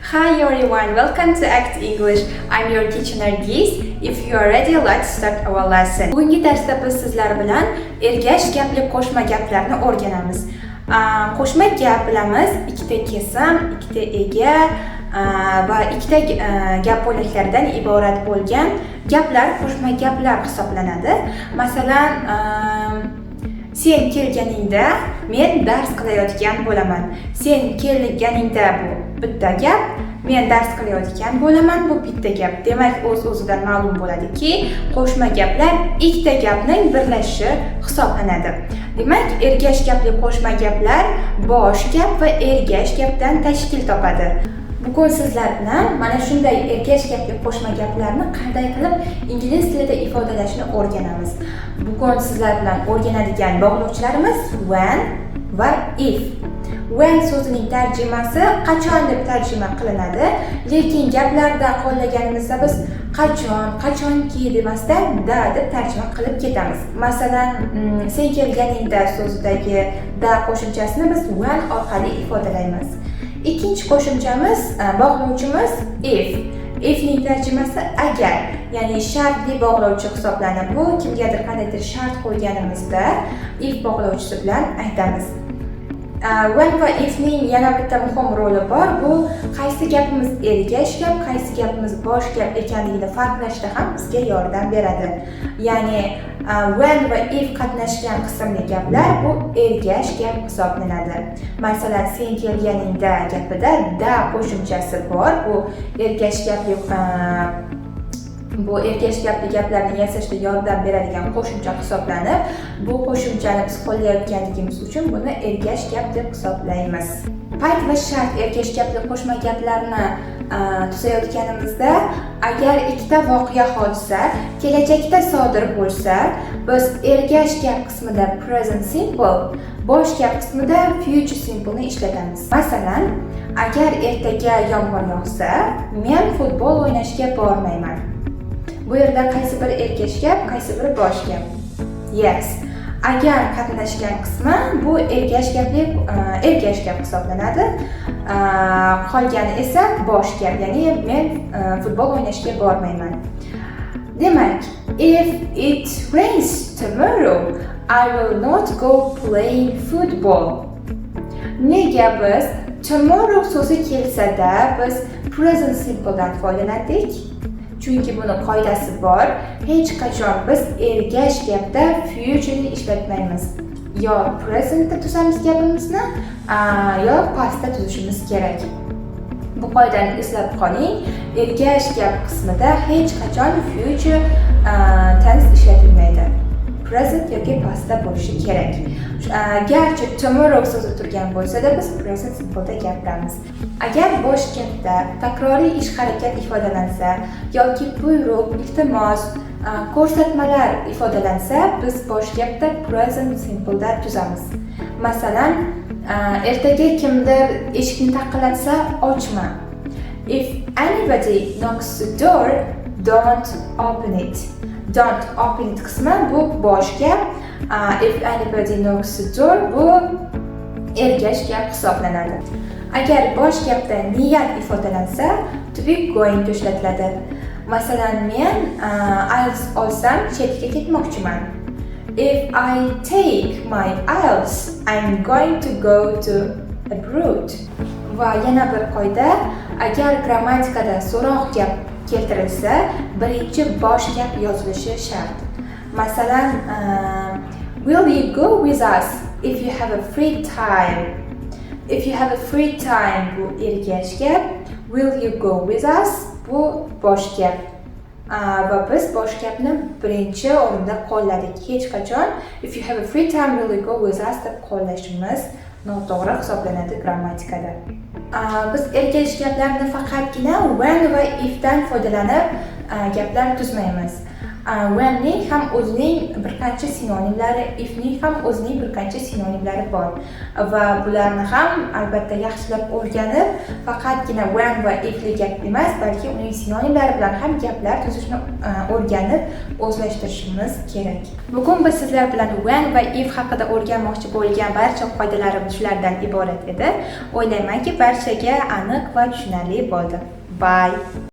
Hi everyone, welcome to Act English. I'm your teacher Nargiz. If you are ready, let's start our lesson. Bugungi darsda biz sizlar bilan ergash gapli qo'shma gaplarni o'rganamiz. Qo'shma gap, bilamiz, ikkita kesim, ikkita ega va ikkita gap bo'laklaridan iborat bo'lgan gaplar qo'shma gaplar hisoblanadi. Masalan, sen kelganingda men dars qilayotgan bo'laman. Sen kelganingda bu bitta gap, men dars qilayotgan bo'laman bu bitta gap. Demak, o'z-o'zidan ma'lum bo'ladiki, qo'shma gaplar ikkita gapning birlashishi hisoblanadi. Demak, ergash gapli qo'shma gaplar bosh gap va ergash gapdan tashkil topadi. Bugun sizlar bilan mana shunday ergash gapli qo'shma gaplarni qanday qilib ingliz tilida ifodalashni o'rganamiz. Bugun sizlar bilan o'rganadigan bog'lovchilarimiz when va if. When so'zining tarjimasi qachon deb tarjima qilinadi, lekin gaplarda qo'llaganimizda biz qachon, qachonki demasdan da deb tarjima qilib ketamiz. Masalan, sen kelganingda so'zidagi da qo'shimchasini biz when orqali ifodalaymiz. Ikkinchi qo'shimchamiz, bog'lovchimiz if. Ifning tarjimasi agar, ya'ni shartli bog'lovchi hisoblanib, bu kimgadir qandaydir shart qo'yganimizda if bog'lovchisi bilan aytamiz. When va ifning yana bitta muhim roli bor. Bu qaysi gapimiz ergash gap, qaysi gapimiz bosh gap ekanligini farqlashda ham bizga yordam beradi. Ya'ni when va if qatnashgan qismli gaplar bu ergash gap hisoblanadi. Masalan, sen kelganingda gapida da qo'shimchasi bor. Bu ergash gapli gaplarni yasashda yordam beradigan qo'shimcha hisoblanib, bu qo'shimchani biz qo'llayotganligimiz uchun buni ergash gap deb hisoblaymiz. Payt va shart ergash gapli qo'shma gaplarni tuzayotganimizda, agar ikkita voqea, hodisa kelajakda sodir bo'lsa, biz ergash gap qismida present simple, bosh gap qismida future simpleni ishlatamiz. Masalan, agar ertaga yomg'ir yog'sa, men futbol o'ynashga bormayman. Bu yerda qaysi biri ergash gap, qaysi biri bosh gap? Yes, agar qatnashgan qismi bu ergash gapli ergash gap hisoblanadi. Qolgani esa bosh gap, ya'ni men futbol o'ynashga bormayman. Demak, if it rains tomorrow, I will not go playing football. Nega biz tomorrow so'zi kelsada biz present simpledan foydalandik? Chunki buni qoidasi bor: hech qachon biz ergash gapda futureni ishlatmaymiz. Yo presentda tuzamiz gapimizni, yo pastda tuzishimiz kerak. Bu qoidani eslab qoling: ergash gap qismida hech qachon future tense ishlatilmaydi, present yoki pastda bo'lishi kerak. Garchi tomorrow so'zi turgan bo'lsa-da, biz present simpleda gapiramiz. Agar bosh gapda takroriy ish harakat ifodalansa yoki buyruq, iltimos, ko'rsatmalar ifodalansa, biz bosh gapda present simpleda tuzamiz. Masalan, ertaga kimdir eshikni taqillatsa, ochma. If anybody knocks the door, don't open it. Don't open it qismi bu bosh gap. If anybody knocks the door bu ergash gap hisoblanadi. Agar bosh gapda niyat ifodalansa, to be going to ishlatiladi. Masalan, men IELTS olsam, chetga ketmoqchiman. If I take my IELTS, I'm going to go to abroad. Va yana bir qoida: agar grammatikada so'roq gap keltirilsa, birinchi bosh gap yozilishi shart. Masalan, will you go with us if you have a free time? If you have a free time bu ergash gap, will you go with us bu bosh gap. Va biz bosh gapni birinchi o'rinda qo'lladik. Hech qachon if you have a free time, will you go with us deb qo'llashimiz noto'g'ri hisoblanadi grammatikada. Biz ergash gaplarni faqatgina when va if dan foydalanib gaplar tuzmaymiz. Whenning ham o'zining bir qancha sinonimlari, ifning ham o'zining bir qancha sinonimlari bor va bularni ham albatta yaxshilab o'rganib, faqatgina when va ifli gap emas, balki uning sinonimlari bilan ham gaplar tuzishni o'rganib o'zlashtirishimiz kerak. Bugun biz sizlar bilan when va if haqida o'rganmoqchi bo'lgan barcha qoidalarimiz shulardan iborat edi. O'ylaymanki, barchaga aniq va tushunarli bo'ldi. Bye.